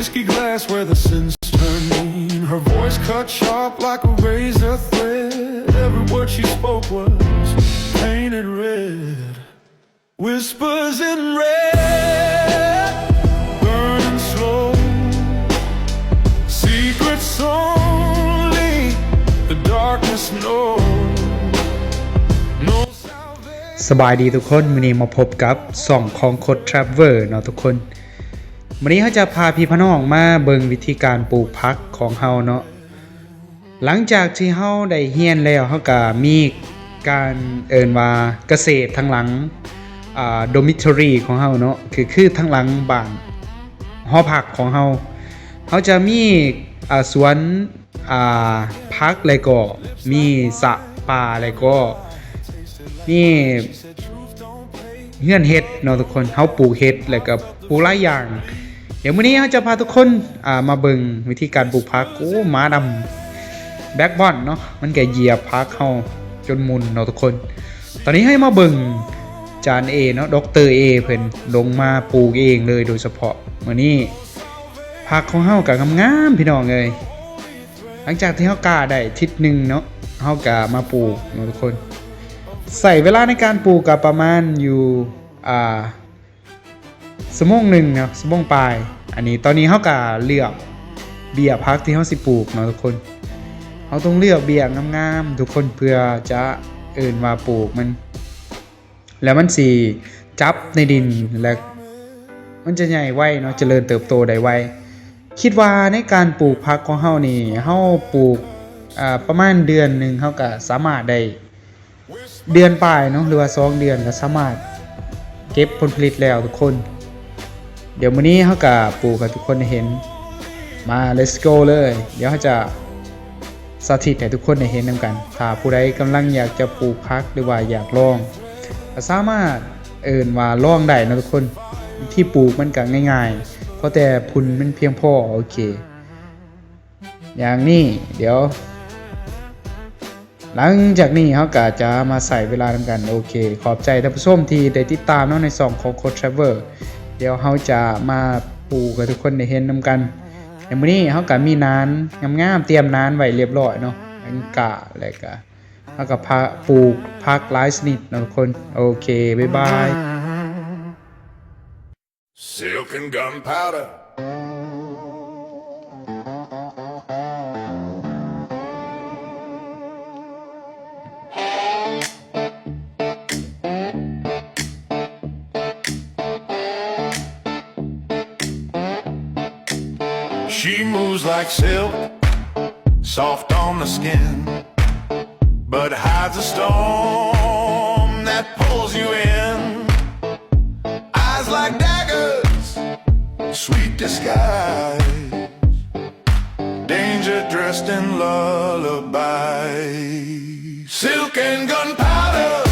Whiskey glass where the sins turn mean. Her voice cut sharp like a razor thread. Every word she spoke was painted red. Whispers in red, burning slow. Secrets only the darkness knows. No salvation. ສະບາຍດີທຸກຄົນ, ມື້ນີ້ມາພົບກັບຊ່ອງຂອງຄົດ Traveler ເນາະທຸກຄົນ. ມື້ນີ້ເຮົາຈະພາພີ່ພານ້ອງມາເບິ່ງວິທີການປູກຜັກຂອງເຮົາເນາະ. ຫຼັງຈາກທີ່ເຮົາໄດ້ຮຽນແລ້ວ, ເຮົາກະມີການເອີ້ນວ່າກະເສດທາງຫຼັງ ອ່າ dormitory ຂອງເຮົາເນາະ, ຄື ຄືທາງຫຼັງບ້ານ ຫໍພັກຂອງເຮົາ. ເຮົາຈະມີ ອ່າ ສວນ ອ່າ ຜັກ ແລະກໍມີສະປາ ແລະກໍມີ ເຮືອນເຫັດເນາະທຸກຄົນ, ເຮົາປູກເຫັດ ແລ້ວກໍປູກຫຼາຍຢ່າງ. ດຽວມື້ນີ້ເຮົາຈະພາທຸກຄົນ ອ່າ ມາເບິ່ງວິທີການປູກຜັກ. ໂອ້ ໝາດຳ Black Bond ເນາະ, ມັນກໍຢຽບຜັກເຮົາຈົນໝຸ່ນເນາະທຸກຄົນ. ຕອນນີ້ເຮົາມາເບິ່ງຈານເອເນາະ, ດອກເຕີເອ ເພິ່ນລົງມາປູກເອງເລີຍໂດຍສະເພາະ. ມື້ນີ້ຜັກຂອງເຮົາກໍງາມໆ ພີ່ນ້ອງເອີຍ. ຫຼັງຈາກທີ່ເຮົາກ້າໄດ້ທິດໜຶ່ງເນາະ, ເຮົາກໍມາປູກເນາະທຸກຄົນ. ໃຊ້ເວລາໃນການປູກກໍປະມານຢູ່ ອ່າ ຊົ່ວໂມງໜຶ່ງເນາະ, ຊົ່ວໂມງປາຍ. ອັນນີ້ ຕອນນີ້ເຮົາກໍເລືອກເບ້ຍຜັກທີ່ເຮົາຊິປູກເນາະທຸກຄົນ. ເຮົາຕ້ອງເລືອກເບ້ຍງາມໆ ທຸກຄົນ, ເພື່ອຈະເອີ້ນວ່າປູກມັນ ແລ້ວມັນຊິຈັບໃນດິນ ແລະ ມັນຈະໃຫຍ່ໄວເນາະ, ຈະເລີນເຕີບໂຕໄດ້ໄວ. ຄິດວ່າໃນການປູກຜັກຂອງເຮົານີ້ ເຮົາປູກ ອ່າ ປະມານເດືອນໜຶ່ງ ເຮົາກະສາມາດໄດ້ ເດືອນປາຍເນາະ ຫຼືວ່າສອງເດືອນ ກະສາມາດເກັບຜົນຜະລິດແລ້ວທຸກຄົນ. ດຽວມື້ນີ້ເຮົາກະປູກໃຫ້ທຸກຄົນໄດ້ເຫັນ. ມາ let's go ເລີຍ. ດຽວເຮົາຈະ ສາທິດໃຫ້ທຸກຄົນໄດ້ເຫັນນຳກັນ. ຖ້າຜູ້ໃດກຳລັງຢາກຈະປູກຜັກ ຫຼືວ່າຢາກລອງ ກໍສາມາດເອີ້ນວ່າລອງໄດ້ເນາະທຸກຄົນ. ວິທີປູກມັນກໍງ່າຍໆ ຂໍແຕ່ຝຸ່ນມັນພຽງພໍ. ໂອເຄ ຢ່າງນີ້ ດຽວ ຫຼັງຈາກນີ້ເຮົາກໍຈະມາໃຊ້ເວລານຳກັນ. ໂອເຄ ຂອບໃຈທ່ານຜູ້ຊົມທີ່ໄດ້ຕິດຕາມເນາະ ໃນຊ່ອງຂອງໂຄດ Traveler. ດຽວເຮົາຈະມາປູກໃຫ້ທຸກຄົນໄດ້ເຫັນນຳກັນ. ໃນມື້ນີ້ເຮົາກໍມີໜານງາມໆ ຕຽມໜານໄວ້ລຽບລ້ອຍເນາະ, ທັງກ້າ ແລ້ວກໍເຮົາກໍຜະ ປູກຜັກຫຼາຍຊະນິດເນາະທຸກຄົນ. ໂອເຄ ບາຍບາຍ. Silk and gunpowder. She moves like silk, soft on the skin, but hides a storm that pulls you in. Eyes like daggers, sweet disguise, danger dressed in lullaby. Silk and gunpowder.